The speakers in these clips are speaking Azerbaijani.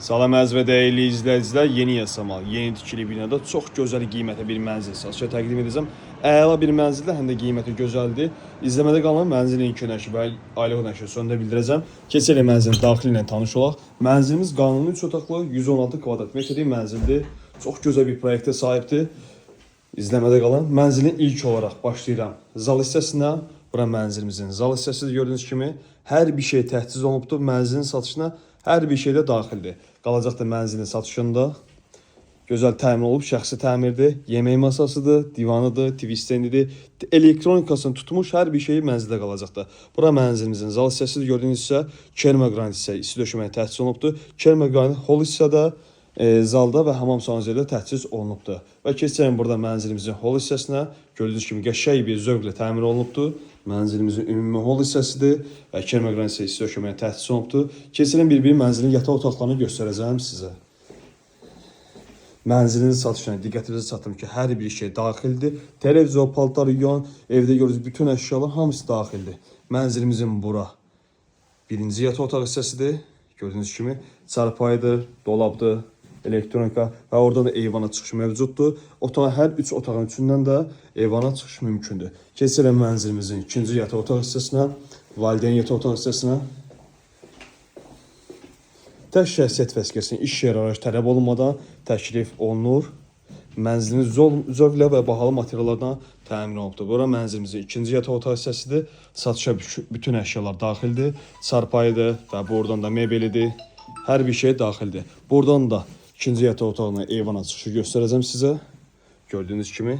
Salam əziz və dəyərli izləyicilər, yeni Yasamal, yeni tikili binada çox gözəl qiymətə bir mənzil satışa təqdim edəcəm. Əla bir mənzildir, həm də qiyməti gözəldir. İzləmədə qalın, mənzilin ilk ödənişi və aylıq ödənişi sonunda bildirəcəm. Keçərik mənzilin daxili ilə tanış olaq. Mənzilimiz qanuni 3 otaqlı, 116 kvadrat metrlik mənzildir. Çox gözəl bir proyektə sahibdir. İzləmədə qalın. Mənzilin ilk olaraq başlayıram zal hissəsinə. Bura mənzilimizin zal hissəsidir gördüyünüz kimi. Hər bir şey təchiz olunubdur. Mənzilin satışına hər bir şey də daxildir. Qalacaq da mənzilin satışında. Gözəl təmir olub, şəxsi təmirdir. Yemək masasıdır, divanıdır, TV stendidir. Elektronikasını tutmuş hər bir şeyi mənzildə qalacaqdır. Bura mənzilimizin zal hissəsidir. Gördüyünüz hissə kermogranit hissə isti döşəməyə təchiz olunubdur. Kermogranit hol hissədə, zalda və hamam sanuzeldə təchiz olunubdur. Və keçək burada mənzilimizin hol hissəsinə. Gördüyünüz kimi qəşəng bir zövqlə təmir olunubdur. Mənzilimizin ümumi hol hissəsidir və kermogranit hissə isti döşəməyə təchiz olunubdur. Keçirim bir-bir mənzilin yataq otaqlarını göstərəcəm sizə. Mənzilin satışına diqqətinizə çatdırım ki, hər bir şey daxildir. Televizor, paltar yuyan, evdə gördüyünüz bütün əşyalar hamısı daxildir. Mənzilimizin bura birinci yataq otağı hissəsidir. Gördüyünüz kimi çarpayıdır, dolabdır, elektronika və oradan da eyvana çıxış mövcuddur. Otağın hər üç otağın üçündən də eyvana çıxış mümkündür. Keçirəm mənzilimizin ikinci yataq otağı hissəsinə, valideyn yataq otağı hissəsinə. Tək şəxsiyyət vəsiqəsinin iş yeri arayış tələb olunmadan təklif olunur. Mənzilimiz zövqlə və bahalı materiallardan təmin olunubdur. Bura mənzilimizin ikinci yataq otağı hissəsidir. Satışa bütün əşyalar daxildir. Çarpayıdır və buradan da mebelidir. Hər bir şey daxildir. Buradan da ikinci yataq otağına eyvana çıxışı göstərəcəm sizə. Gördüyünüz kimi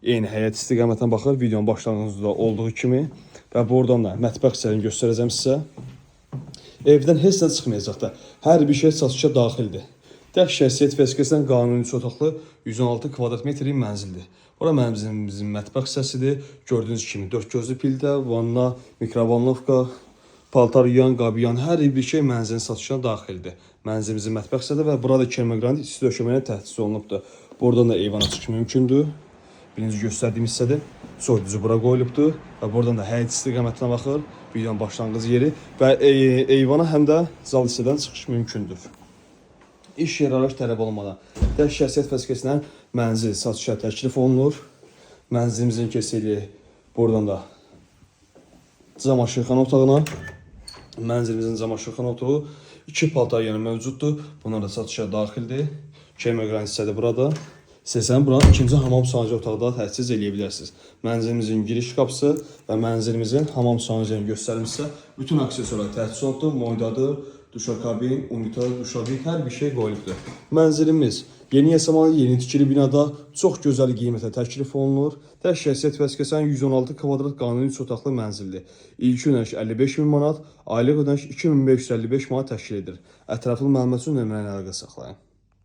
eyni həyət istiqamətinə baxır. Videonun başlanğıcında olduğu kimi və buradan da mətbəx hissəsini göstərəcəm sizə. Evdən heç nə çıxmayacaq da. Hər bir şey satışa daxildir. Tək şəxsiyyət vəsiqəsindən qanuni 3 otaqlı 116 kvadrat metrlik mənzildir. Bura mənzilimizin mətbəx hissəsidir. Gördüyünüz kimi dörd gözlü pildə, vanna, mikrovalnovka, paltar yuyan, qab yuyan hər bir şey mənzilin satışına daxildir. Mənzilimizin mətbəx hissəsidir və burada kermogranit isti döşəməyə təchiz olunubdur. Buradan da eyvana çıxış mümkündür. Birinci göstərdiyim hissədir. Soyuducu bura qoyulubdur və buradan da həyət istiqamətinə baxır. Videonun başlanğıc yeri və eyvana həm də zal hissədən çıxış mümkündür. İş yeri arayış tələb olunmadan tək şəxsiyyət vəsiqəsindən mənzil satışa təklif olunur. Mənzilimizin keçirik buradan da camaşırxana otağına. Mənzilimizin camaşırxana otağı iki paltar yanı mövcuddur. Bunlar da satışa daxildir. Kermogranit hissə də burada. İstəsən buranın ikinci hamam sanucu otağı da təchiz eləyə bilərsiniz. Mənzilimizin giriş qapısı və mənzilimizin hamam sanucunu göstərim sizə. Bütün aksesuarlar təchiz olunubdur. Moydadır, duşakabin, unitar, duşabin, hər bir şey qoyulubdur. Mənzilimiz yeni Yasamal, yeni tikili binada çox gözəl qiymətə təklif olunur. Tək şəxsiyyət vəsiqəsinin 116 kvadrat qanuni 3 otaqlı mənzildir. İlkin ödəniş 55 min manat, aylıq ödəniş 2555 manat təşkil edir. Ətraflı məlumat üçün nömrə ilə əlaqə saxlayın.